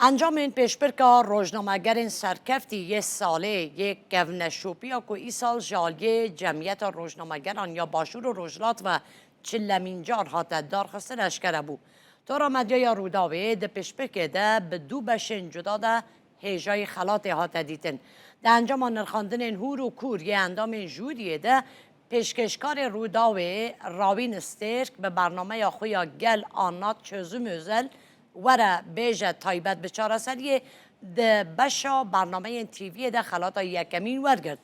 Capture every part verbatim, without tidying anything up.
Encamên pêşbirka rojnamegerên serkeftî yê salê yê kevneşopiya ku îsal ji aliyê Cemiyeta Rojnamegeran ya Başûr û Rojhilat ve çilemîn car hate darxistin eşkere bû. Tora medyaya Rûdawê di pêşbirkê de bi du beşên cuda de hêjayî xelatê hate dîtin. Di encama nirxandinên hûr û kûr yê endamên jûriyê de pêşkêşkarê Rûdawê Rawîn Stêrk bi bernameya xwe ya Gel Anlat Çözüm Özel Were Bêje Taybet bi Çareseriyê di beşa bernameyên T V'yê de xelata yekemîn wergirt.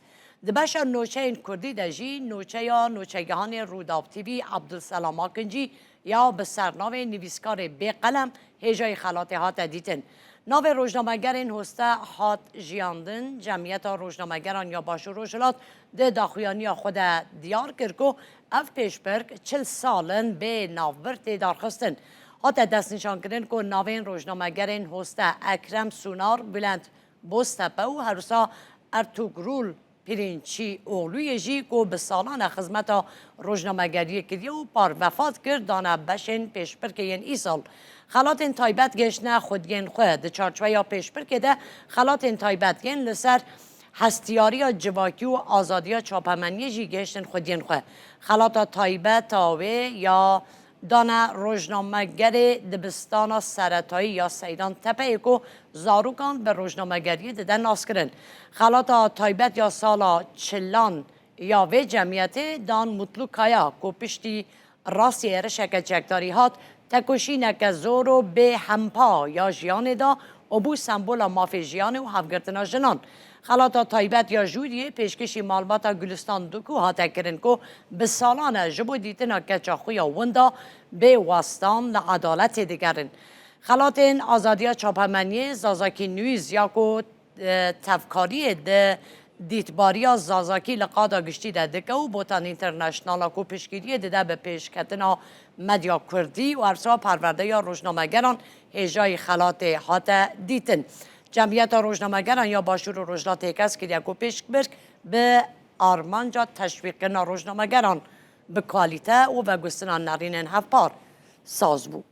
Di beşa nûçeyên kurdî de jî nûçeya nûçegihanê Rûdaw T V Abdulselam Akincî ya bi sernavê Nivîskarê Bêqelem hêjayî xelatê hate dîtin. Navê rojnamegerên hoste hat jiyandin, Cemiyeta Rojnamegeran ya Başûr Rojhilat di daxuyaniya xwe de diyar kir ku ev pêşbirk çil sal in bê navbir tê darxistin. Hate destnîşankirin ku navên rojnamegerên hoste Ekrem Sunar, Bülent Boztepe û herwisa Ertugrul Pirinççîogluyê jî ku bi salan e xizmeta rojnamegeriyê kiriye û par vefat kir, dane beşên pêşbirkê yên îsal. Xelatên taybet gihiştine xwediyên xwe. Di çarçoveya pêşbirkê de xelatên taybet yên li ser hestiyariya civakî û azadiya çapemeniyê jî gihiştin xwediyên xwe. Xelata taybeta wê ya dane rojnamegerê dibistana seretayî ya Seyran Tepeyê ku zarokan bi rojnamegeriyê dide naskirin. Xelata taybet ya sala çilan ya vê cemiyetê Dan Mutlu Kaya ku piştî rastî êrişeke çekdarî hat, tekoşîneke zor û bê hempa ya jiyanê da û bû sembola mafê jiyanê û hevgirtina jinan. Xelata taybet ya jûriyê pêşkêşî malbata Gulistan Duku hate kirin ku bi salan e ji bo dîtina keça xwe ya winda bê westan li edaletê digerin. Xelatên azadiya çapemeniyê Zazakî News ya ku e, tevkariyê di dîtbariya Zazakî li qada giştî de dike û Botan International a ku piştgiriyê dide bi pêşketina medya kurdî û ersa perwerdeya rojnamegeran hêjayî xelatê hate dîtin. Cemiyeta Rojnamegeran ya Başûr û Rojhilat têkez kiriye ku pêşbirk bi armanca teşwîqkirina rojnamegeran bi kalîte û vegustina nerînên hevpar saz bû.